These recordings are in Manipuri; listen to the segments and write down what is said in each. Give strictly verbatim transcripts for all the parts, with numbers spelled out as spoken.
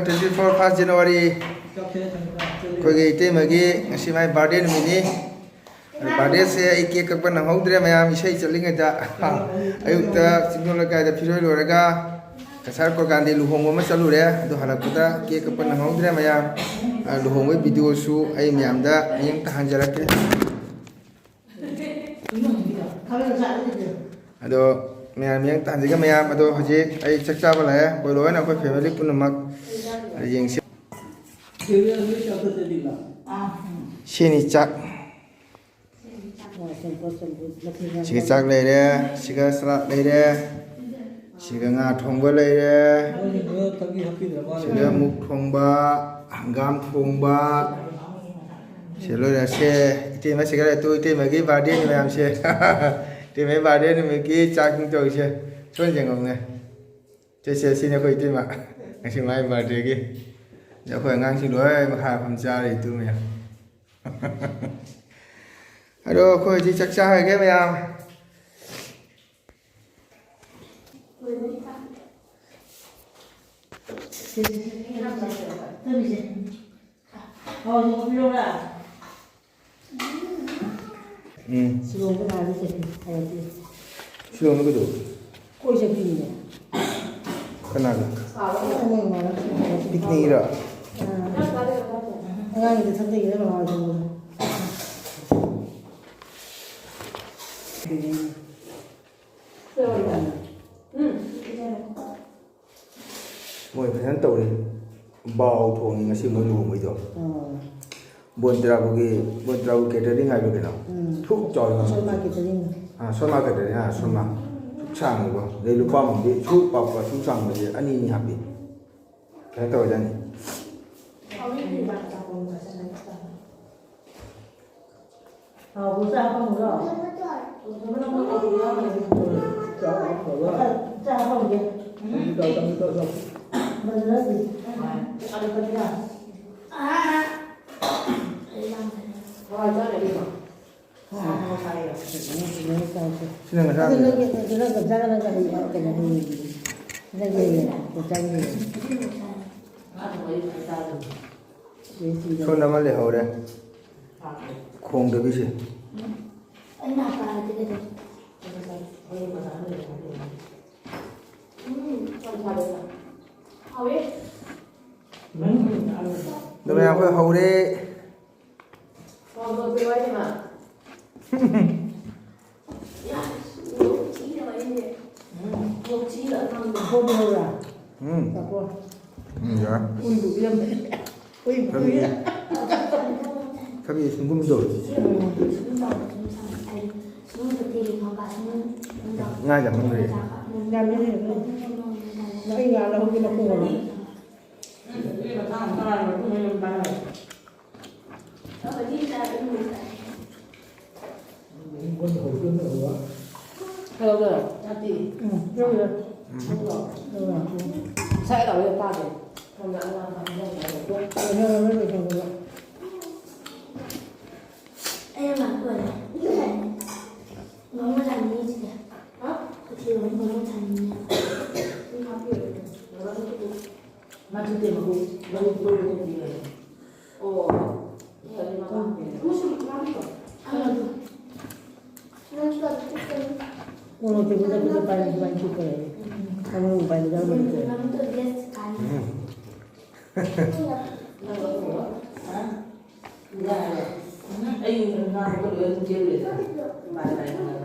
Twenty four, first January, ꯑꯩꯈꯣꯏꯒꯤ ꯏꯇꯩꯃꯒꯤ ꯉꯁꯤ ꯃꯥꯏ ꯕꯥꯔꯗꯦ ꯅꯨꯃꯤꯠꯅꯤ꯫ ꯑꯗꯨ ꯕꯥꯔꯗꯦꯁꯦ ꯑꯩ ꯀꯦꯛ ꯀꯛꯄ ꯅꯪꯍꯧꯗ꯭ꯔꯦ ꯃꯌꯥꯝ, ꯏꯁꯩ ꯆꯠꯂꯤꯉꯩꯗ꯫ ꯑꯌꯨꯛꯇ ꯆꯤꯡꯗꯣꯟ ꯂꯩꯀꯥꯏꯗ ꯐꯤꯔꯣꯏ ꯂꯣꯏꯔꯒ ꯀꯁꯥꯔ ꯀꯣꯔꯒꯥꯟꯗꯤ ꯂꯨꯍꯣꯡꯕ ꯑꯃ ꯆꯠꯂꯨꯔꯦ꯫ ꯑꯗꯨ ꯍꯜꯂꯛꯄꯗ ꯀꯦꯛ ꯀꯛꯄ ꯅꯪꯍꯧꯗ꯭ꯔꯦ ꯃꯌꯥꯝ꯫ ꯑ, ꯂꯨꯍꯣꯡꯕꯒꯤ ꯚꯤꯗꯤꯑꯣꯁꯨ ꯑꯩ ꯃꯌꯥꯝꯗ ꯃꯤꯠꯌꯦꯡ ꯇꯥꯍꯟꯖꯔꯛꯀꯦ꯫ ꯑꯗꯣ ꯃꯌꯥꯝ ꯃꯤꯠꯌꯦꯡ ꯇꯥꯍꯟꯖꯒꯦ ꯃꯌꯥꯝ꯫ ꯑꯗꯣ ꯍꯧꯖꯤꯛ ꯑꯩ ꯆꯥꯛ ꯆꯥꯕ ꯂꯥꯛꯑꯦ, ꯑꯩꯈꯣꯏ ꯂꯣꯏꯅ, ꯑꯩꯈꯣꯏ ꯐꯦꯃꯤꯂꯤ ꯄꯨꯝꯅꯃꯛ꯫ ꯑꯗꯣ ꯌꯦꯡꯁꯤ꯫ ꯁꯤꯅꯤ ꯆꯥꯛ꯫ ꯁꯤꯒ ꯆꯥꯛ ꯂꯩꯔꯦ, ꯁꯤꯒ ꯁꯂꯥꯗ ꯂꯩꯔꯦ, ꯁꯤꯒ ꯉꯥ ꯊꯣꯡꯕ ꯂꯩꯔꯦ, ꯁꯤꯒ ꯃꯨꯛ ꯊꯣꯡꯕ, ꯍꯪꯒꯥꯝ ꯊꯣꯡꯕ꯫ ꯁꯤ ꯂꯣꯏꯔꯦ꯫ ꯁꯦ, ꯏꯇꯩꯃ ꯁꯤꯒ ꯂꯩꯇꯨ, ꯏꯇꯩꯃꯒꯤ ꯕꯥꯔꯗꯦꯅꯤ ꯃꯌꯥꯝꯁꯦ꯫ ꯏꯇꯩꯃꯒꯤ ꯕꯥꯔꯗꯦ ꯅꯨꯃꯤꯠꯀꯤ ꯆꯥꯛ ꯇꯧꯔꯤꯁꯦ꯫ ꯁꯣꯟ ꯌꯦꯡꯉꯝꯅꯦ꯫ ꯁꯦ, ꯁꯦ, ꯁꯤꯅꯤ ꯑꯩꯈꯣꯏ ꯏꯇꯩꯃ꯫ ꯉꯁꯤ ꯃꯥꯏ ꯕꯥꯔꯗꯦꯒꯤ꯫ ꯑꯗ ꯑꯩꯈꯣꯏ ꯑꯉꯥꯡꯁꯤꯡ ꯂꯣꯏ ꯃꯈꯥ ꯐꯝ ꯆꯥꯔꯤ ꯏꯇꯨ ꯃꯌꯥꯝ꯫ ꯑꯗꯣ ꯑꯩꯈꯣꯏ ꯍꯧꯖꯤꯛ ꯆꯥꯛ ꯆꯥꯔꯒꯦ ꯃꯌꯥꯝ꯫ ꯎꯝ꯫ ꯁꯤꯂꯣꯡꯗ ꯀꯩꯗꯧꯕ? ꯀꯣꯏ ꯆꯠꯄꯤꯅꯦ꯫ ꯀꯅꯥꯒ? ꯑꯉꯥꯡ ꯃꯥꯅ ꯄꯤꯛꯅꯤꯛ ꯏꯔꯣ? ꯑꯥ꯫ ꯑꯉꯥꯡꯒꯤꯗ ꯊꯛꯇꯒꯤꯗ ꯃꯃꯥ ꯆꯪꯕꯗꯣ꯫ ꯃꯣꯏ ꯐꯖꯅ ꯇꯧꯔꯤ꯫ ꯕꯥꯎ ꯊꯣꯡꯉꯤ ꯉꯁꯤ ꯃꯣꯏ ꯂꯨꯍꯣꯡꯕꯩꯗꯣ꯫ ꯑꯥ꯫ ꯕꯣꯟꯇ꯭ꯔꯥꯕꯨꯒꯤ, ꯕꯣꯟꯇ꯭ꯔꯥꯕꯨ catering ꯍꯥꯏꯕ ꯀꯩꯅꯣ? ꯎꯝ꯫ ꯊꯨꯛ ꯆꯥꯎꯋꯤ ꯃꯥ꯫ ꯁꯣꯃꯥ catering꯫ ꯑꯥ, ꯁꯣꯃꯥ catering, ꯑꯥ, ꯁꯣꯃꯥ꯫ ꯊꯨꯛ ꯁꯥꯡꯕꯀꯣ꯫ ꯑꯗꯩ ꯂꯨꯄꯥ ꯃꯨꯝꯗꯤ ꯁꯨꯛ ꯄꯥꯛꯄ ꯁꯨꯛ ꯁꯥꯡꯕꯁꯦ ꯑꯅꯤ ꯑꯅꯤ ꯍꯥꯞꯄꯤ꯫ ꯀꯩꯅꯣ ꯇꯧꯔꯖꯥꯠꯅꯤ꯫ ꯍꯥꯎꯕ꯭ꯔꯣ? ꯆꯥ ꯐꯪꯕ꯭ꯔꯣ? ꯆꯥ ꯐꯪꯒꯦ꯫ ꯕꯖꯔꯗꯤ? ꯑꯂꯨ ꯀꯔꯤꯔꯥ? ꯍꯋꯥꯏ ꯆꯥꯔ ꯂꯩꯕ꯭ꯔꯣ? ꯁꯤꯅ ꯉꯁꯥꯡ꯫ ꯑꯗꯨ ꯅꯪꯒꯤ, ꯑꯗꯨ ꯅꯪ ꯆꯞ ꯆꯥꯅ ꯅꯪꯒꯤ ꯍꯌꯦꯡ ꯀꯩꯅꯣ ꯍꯌꯦꯡꯒꯤ꯫ ꯅꯪꯒꯤ ꯍꯌꯦꯡ ꯆꯞ ꯆꯥꯅ ꯍꯌꯦꯡ꯫ ꯁꯣꯝꯗ ꯑꯃ ꯂꯩꯍꯧꯔꯦ꯫ ꯈꯣꯡꯗꯕꯤꯁꯦ꯫ ꯑꯗꯨ ꯃꯌꯥꯝ ꯑꯩꯈꯣꯏ ꯍꯧꯔꯦ꯫ ꯎꯝ꯫ ꯎꯝ, ꯌꯥꯔꯦ꯫ ꯊꯕꯤ, ꯊꯕꯤ ꯁꯨꯡꯒꯨꯝꯗꯣ꯫ ꯉꯥ ꯌꯥꯝꯃꯟꯈ꯭ꯔꯦ꯫ ꯍꯜꯂꯣ, ꯆꯥꯛꯇꯤ? ꯎꯝ, ꯌꯧꯔꯦ꯫ ꯌꯧꯔꯦ꯫ ꯉꯁꯥꯏ ꯂꯥꯎꯕ ꯇꯥꯗꯦ꯫ ꯁꯣꯝꯗ ꯑꯉꯥꯡ ꯑꯃ ꯂꯩꯕꯗꯣ꯫ ꯂꯣꯏꯁꯜꯂꯦ, ꯂꯣꯏꯁꯜꯂꯦ꯫ ꯑꯩꯅ ꯉꯥꯏꯍꯥꯛ ꯂꯣꯏꯔꯦ꯫ ꯉꯥꯅꯨ ꯆꯥꯅꯤꯡꯉꯤ ꯁꯤꯗꯤ꯫ ꯍꯥ? ꯀꯩꯊꯦꯜ ꯉꯥꯅꯨ ꯆꯥꯅꯤꯡꯉꯦ꯫ ꯃꯥ ꯆꯠꯇꯦ, ꯃꯀꯣꯛ ꯃꯔꯨ ꯐꯣꯏꯕ ꯆꯠꯄꯤꯔꯣ꯫ ꯑꯣ꯫ ꯃꯣꯔꯣꯛ ꯑꯇꯦꯛꯄ ꯆꯥꯕꯗ ꯄꯥꯏꯕꯗꯤ ꯄꯥꯏꯕ ꯊꯣꯛꯄ ꯂꯩꯌꯦ꯫ ꯑꯃꯔꯣꯝ ꯄꯥꯏꯕꯗ ꯑꯃꯔꯣꯝ ꯊꯣꯛꯑꯦ꯫ ꯑꯩ ꯉꯥꯡꯕ ꯂꯣꯏ ꯑꯗꯨꯝ ꯆꯦꯜꯂꯨꯔꯦꯗꯅ꯫ ꯃꯥꯅ ꯍꯥꯏꯕꯗ꯫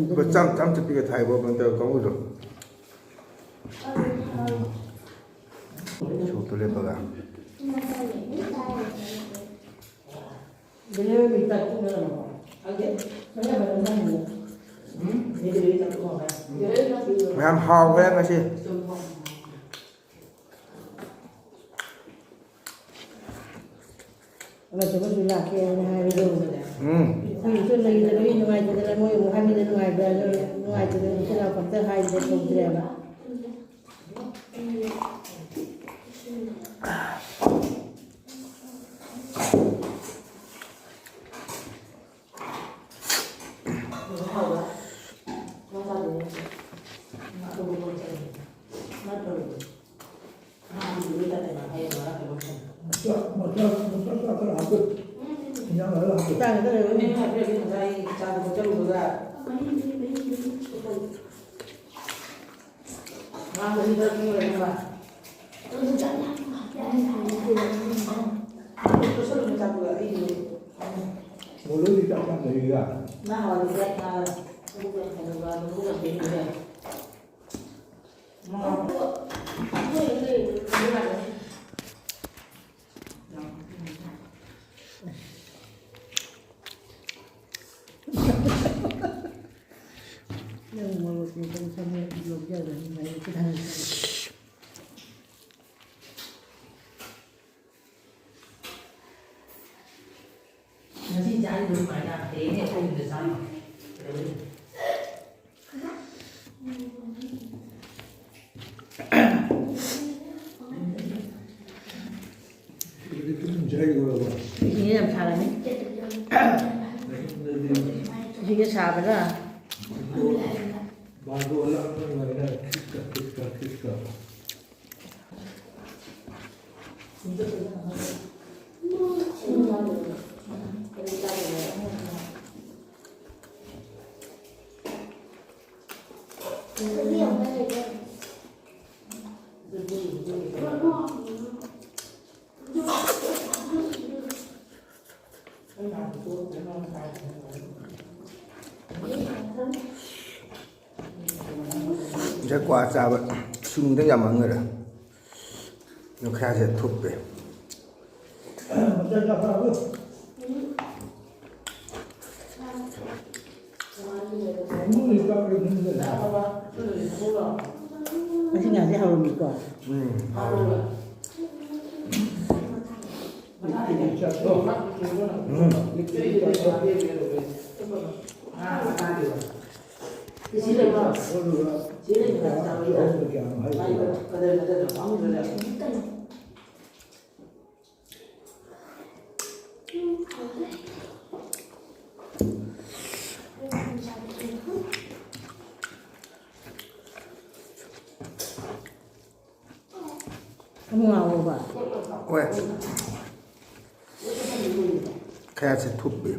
ꯂꯨꯄꯥ ꯆꯥꯝ ꯆꯥꯝ ꯆꯠꯄꯤꯒ ꯊꯥꯏꯕꯣ, ꯀꯩꯅꯣ ꯇꯧꯔ ꯀꯥꯡꯕꯨꯗꯣ꯫ ꯁꯣꯛꯇꯣ ꯂꯦꯞꯄꯒ꯫ ꯃꯌꯥꯝ ꯍꯥꯎꯈ꯭ꯔꯦ ꯉꯁꯤ꯫ ꯑꯃꯁꯨ ꯑꯃꯁꯨ ꯂꯥꯛꯀꯦ ꯍꯥꯏꯅ ꯍꯥꯏꯕꯗꯣ꯫ ꯎꯝ꯫ ꯑꯩꯈꯣꯏꯒꯤꯁꯨ ꯂꯩꯇꯕꯒꯤ ꯅꯨꯡꯉꯥꯏꯇꯗꯅ ꯃꯣꯏ ꯑꯃꯨꯛ ꯍꯥꯏꯕꯗ ꯅꯨꯡꯉꯥꯏꯕ꯭ꯔꯥ, ꯅꯨꯡꯉꯥꯏꯇꯗꯅ ꯏꯆꯤꯜ ꯏꯅꯥꯎ ꯑꯝꯇ ꯍꯥꯏꯗ꯭ꯔꯦ, ꯀꯧꯗ꯭ꯔꯦꯕ꯫ ꯃꯆꯥ, ꯃꯆꯥ, ꯃꯆꯥ ꯈꯔ ꯍꯥꯞꯄꯨ꯫ ꯏꯟꯖꯥꯡ ꯂꯣꯏꯔ ꯍꯥꯞꯄꯨ꯫ ꯆꯥꯒꯗꯧꯔꯦ꯫ ꯃꯦꯝ ꯍꯥꯏꯕꯤꯔꯒꯦ ꯉꯁꯥꯏ ꯆꯥ ꯊꯛꯄ ꯆꯠꯂꯨꯕꯗ꯫ ꯉꯥ ꯃꯍꯤ ꯈꯔ ꯄꯤꯌꯨ ꯍꯥꯏꯕ꯫ ꯃꯣꯂꯣꯗꯤ ꯆꯥꯛ ꯆꯥꯗ꯭ꯔꯤꯔꯥ? ꯃꯥ ꯍꯋꯥꯏ ꯆꯥꯛ ꯆꯥꯔ꯫ ꯃꯕꯨꯛ ꯌꯥꯝ ꯐꯩ ꯍꯥꯏꯕ꯫ ꯃꯕꯨꯛ ꯌꯥꯝ ꯐꯩ ꯍꯥꯏꯕ꯫ ꯅꯪ ꯃꯣꯔꯣꯛ ꯃꯦꯠꯄꯗ ꯆꯪꯉꯛꯑꯗꯤ ꯂꯧꯖꯔꯅꯤ ꯍꯥꯏꯌꯦ꯫ ꯉꯁꯤ ꯆꯥꯔꯤꯕ ꯑꯗꯨꯃꯥꯏꯅ ꯍꯌꯦꯡ ꯑꯩꯈꯣꯏ ꯌꯨꯝꯗ ꯆꯥꯔꯤꯕ꯫ ꯏꯁꯤꯡ ꯌꯥꯝ ꯁꯥꯔꯅꯤ꯫ ꯏꯁꯤꯡ ꯁꯥꯕꯅ꯫ ꯉꯁꯥꯏ ꯀ꯭ꯋꯥ ꯆꯥꯕ ꯁꯨꯅꯨꯗ ꯌꯥꯝ ꯃꯥꯡꯅꯔꯦ꯫ ꯑꯗꯣ ꯈꯔꯁꯦ ꯊꯨꯞꯄꯦ꯫ ꯉꯁꯤ ꯉꯥꯁꯦ ꯍꯥꯎꯔꯝꯃꯤꯀꯣ꯫ ꯎꯝ꯫ ꯎꯝ꯫ ꯊꯨꯝ ꯉꯥꯎꯔꯕ? ꯍꯣꯏ꯫ ꯈꯌꯥꯠꯁꯦ ꯊꯨꯞꯄꯤ꯫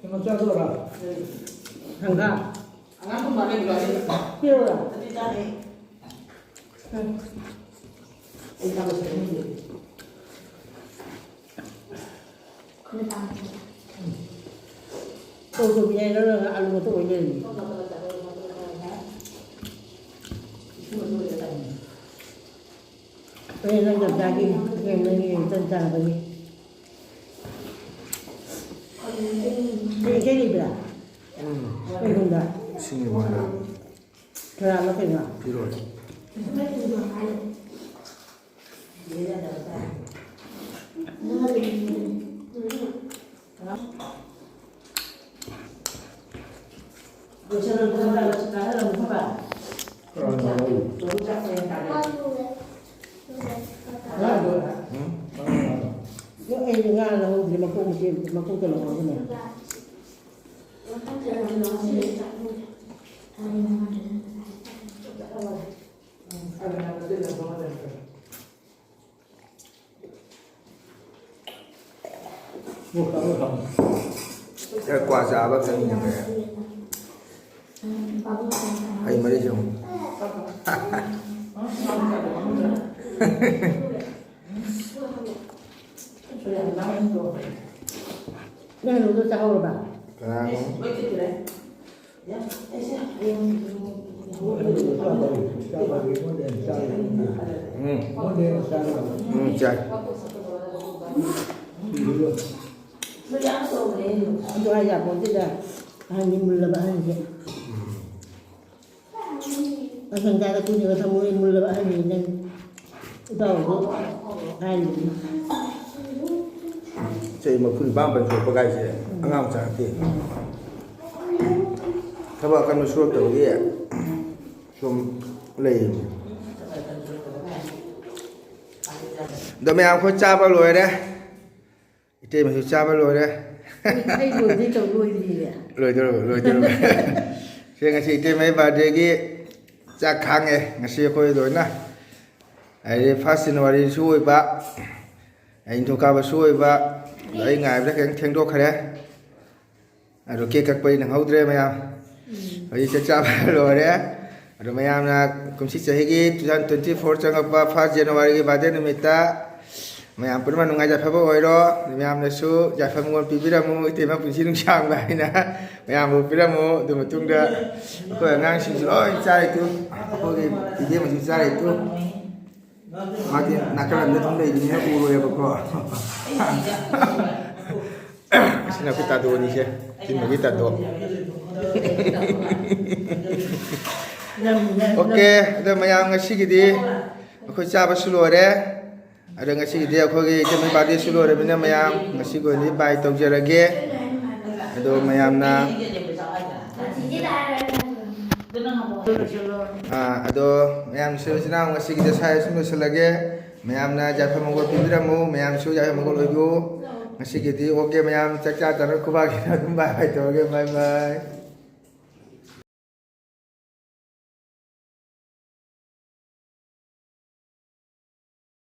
ꯀꯩꯅꯣ ꯆꯥꯗꯣꯏꯔꯥ? ꯍꯪꯒꯥꯝ꯫ ꯑꯉꯥꯡ ꯊꯣꯡꯕ ꯂꯩꯕ꯭ꯔꯣ? ꯄꯤꯔꯨꯔꯥ? ꯑꯗꯨꯗꯤ ꯆꯥꯗꯦ꯫ ꯎꯝ꯫ ꯑꯩ ꯆꯥꯕ ꯁꯦꯝꯅꯤꯡꯗꯦ꯫ ꯀꯣꯕꯤ ꯍꯥꯏꯔꯒ ꯑꯂꯨ ꯃꯇꯨꯝ ꯑꯣꯏ ꯂꯩꯔꯝꯃꯤ꯫ ꯍꯣꯔꯦꯟ ꯅꯪ ꯆꯞ ꯆꯥꯈꯤ, ꯍꯌꯦꯡ ꯅꯪꯒꯤ ꯍꯌꯦꯡ ꯆꯞ ꯆꯥꯔꯕꯅꯤ꯫ ꯀꯔꯤ ꯏꯁꯩ ꯂꯩꯕ꯭ꯔꯥ? ꯎꯝ꯫ ꯀꯩꯅꯣꯗ? ꯏꯁꯤꯡꯒꯤ ꯃꯈꯣꯟꯗ꯫ ꯀꯅꯥꯅꯣ ꯀꯩꯅꯣ? ꯐꯤꯔꯣꯜ꯫ ꯑꯩ ꯉꯥ ꯂꯧꯍꯧꯗ꯭ꯔꯦ, ꯃꯀꯣꯛ ꯃꯆꯦ, ꯃꯀꯣꯛꯇ ꯂꯧꯍꯧꯕꯅꯦ꯫ ꯈꯔ ꯀ꯭ꯋꯥ ꯆꯥꯕ ꯆꯪꯉꯤꯅꯦ꯫ ꯍꯩ ꯃꯔꯤꯁꯦ ꯑꯃꯨꯛ꯫ ꯅꯪ ꯂꯣꯏꯗꯣ ꯆꯥꯍꯧꯔꯕ? ꯀꯅꯥꯅꯣ? ꯎꯝ꯫ ꯎꯝ, ꯆꯥꯏ꯫ ꯑꯗꯨ ꯍꯥꯏ ꯌꯥꯄꯣꯟꯇꯦꯗ꯫ ꯑꯍꯟꯗꯤ ꯃꯨꯜꯂꯕ ꯑꯍꯟꯁꯦ꯫ ꯎꯝ꯫ ꯑꯁꯪ ꯆꯥꯗ ꯀꯨꯏꯅꯒ ꯊꯝꯃꯣꯏ ꯃꯨꯜꯂꯕ ꯑꯍꯟꯅꯤ ꯅꯪ꯫ ꯏꯇꯥꯎꯗꯣ ꯍꯥꯏꯔꯤꯕꯅꯤ꯫ ꯆꯍꯤ ꯃꯔꯤꯐꯨ ꯅꯤꯄꯥꯟ ꯃꯥꯄꯟ ꯁꯨꯔꯛꯄ ꯀꯥꯏꯁꯦ ꯑꯉꯥꯡ ꯃꯆꯥ ꯅꯠꯇꯦ꯫ ꯊꯕꯛ ꯑꯀꯟꯕ ꯁꯨꯔꯛꯇꯕꯒꯤ ꯁꯨꯝ ꯂꯩꯔꯤꯅꯤ꯫ ꯑꯗꯣ ꯃꯌꯥꯝ ꯑꯩꯈꯣꯏ ꯆꯥꯕ ꯂꯣꯏꯔꯦ꯫ ꯏꯇꯩꯃꯁꯨ ꯆꯥꯕ ꯂꯣꯏꯔꯦ꯫ ꯑꯩ ꯂꯣꯏꯗꯩ ꯇꯧ ꯂꯣꯏꯗ꯭ꯔꯤꯌꯦ꯫ ꯂꯣꯏꯗꯧꯔꯕ, ꯂꯣꯏꯗꯧꯔꯕ꯫ ꯁꯦ, ꯉꯁꯤ ꯏꯇꯩꯃꯩ ꯕꯥꯔꯗꯦꯒꯤ ꯆꯥꯛ ꯈꯥꯡꯉꯦ ꯉꯁꯤ ꯑꯩꯈꯣꯏ ꯂꯣꯏꯅ꯫ ꯍꯥꯏꯗꯤ ꯐꯥꯔꯁ ꯖꯅꯋꯥꯔꯤꯁꯨ ꯑꯣꯏꯕ, ꯅꯤꯡꯊꯧꯀꯥꯕꯁꯨ ꯑꯣꯏꯕ, ꯑꯗꯣ ꯑꯩ ꯉꯥꯏꯕꯗ ꯈꯤꯇꯪ ꯊꯦꯡꯗꯣꯛꯈ꯭ꯔꯦ꯫ ꯑꯗꯣ ꯀꯦꯛ ꯀꯛꯄꯗꯤ ꯅꯪꯍꯧꯗ꯭ꯔꯦ ꯃꯌꯥꯝ꯫ ꯍꯧꯖꯤꯛ ꯆꯥꯛ ꯆꯥꯕ ꯂꯣꯏꯔꯦ꯫ ꯑꯗꯣ ꯃꯌꯥꯝꯅ ꯀꯨꯝꯁꯤ ꯆꯍꯤꯒꯤ two thousand twenty four ꯆꯪꯉꯛꯄ ꯐꯥꯔꯁ ꯖꯅꯋꯥꯔꯤꯒꯤ ꯕꯥꯔꯗꯦ ꯅꯨꯃꯤꯠꯇ ꯃꯌꯥꯝ ꯄꯨꯝꯅꯃꯛ ꯅꯨꯡꯉꯥꯏ ꯌꯥꯏꯐꯕ ꯑꯣꯏꯔꯣ꯫ ꯃꯌꯥꯝꯅꯁꯨ ꯌꯥꯏꯐ ꯃꯪꯒꯣꯜ ꯄꯤꯕꯤꯔꯝꯃꯨ, ꯏꯇꯩꯃ ꯄꯨꯟꯁꯤ ꯅꯨꯡꯁꯥꯡꯕ ꯍꯥꯏꯅ ꯃꯌꯥꯝꯕꯨ ꯄꯤꯔꯝꯃꯨ꯫ ꯑꯗꯨ ꯃꯇꯨꯡꯗ ꯑꯩꯈꯣꯏ ꯑꯉꯥꯡꯁꯤꯡꯁꯨ ꯂꯣꯏ ꯆꯥꯔꯤꯇꯨ, ꯑꯩꯈꯣꯏꯒꯤ ꯏꯕꯦꯝꯃꯁꯨ ꯆꯥꯔꯤꯇꯨ꯫ ꯃꯥꯗꯤ ꯅꯥꯀꯜ ꯑꯃꯗ ꯑꯗꯨꯝ ꯂꯩꯕꯅꯤꯅ ꯎꯔꯣꯏꯕꯀꯣ꯫ ꯑꯁꯤꯅ ꯑꯩꯈꯣꯏ ꯇꯥꯗꯣꯅꯤꯁꯦ, ꯊꯤꯟꯕꯒꯤ ꯇꯥꯗꯣ꯫ ꯑꯣꯀꯦ, ꯑꯗꯣ ꯃꯌꯥꯝ ꯉꯁꯤꯒꯤꯗꯤ ꯑꯩꯈꯣꯏ ꯆꯥꯕꯁꯨ ꯂꯣꯏꯔꯦ꯫ ꯑꯗꯣ ꯉꯁꯤꯒꯤꯗꯤ ꯑꯩꯈꯣꯏꯒꯤ ꯏꯇꯩꯃꯩ ꯕꯥꯔꯗꯦꯁꯨ ꯂꯣꯏꯔꯕꯅꯤꯅ ꯃꯌꯥꯝ ꯉꯁꯤꯒꯤ ꯑꯣꯏꯅꯗꯤ ꯕꯥꯏ ꯇꯧꯖꯔꯒꯦ꯫ ꯑꯗꯣ ꯃꯌꯥꯝꯅ ꯑꯥ, ꯑꯗꯣ ꯃꯌꯥꯝꯁꯨ ꯏꯆꯤꯟ ꯏꯅꯥꯎ ꯉꯁꯤꯒꯤꯗꯤ ꯁ꯭ꯋꯥꯏꯗ ꯁꯨꯝ ꯂꯣꯏꯁꯤꯜꯂꯒꯦ꯫ ꯃꯌꯥꯝꯅ ꯌꯥꯏꯐ ꯃꯪꯒꯣꯜ ꯄꯤꯕꯤꯔꯝꯃꯨ, ꯃꯌꯥꯝꯁꯨ ꯌꯥꯏꯐ ꯃꯪꯒꯣꯜ ꯑꯣꯏꯕꯤꯌꯨ꯫ ꯉꯁꯤꯒꯤꯗꯤ ꯑꯣꯀꯦ, ꯃꯌꯥꯝ ꯆꯥꯛ ꯆꯥ ꯆꯥꯅ ꯈꯨꯕꯥꯛꯀꯤꯅ ꯑꯗꯨꯝ ꯕꯥꯏ ꯕꯥꯏ ꯇꯧꯔꯒꯦ, ꯕꯥꯏ ꯕꯥꯏ꯫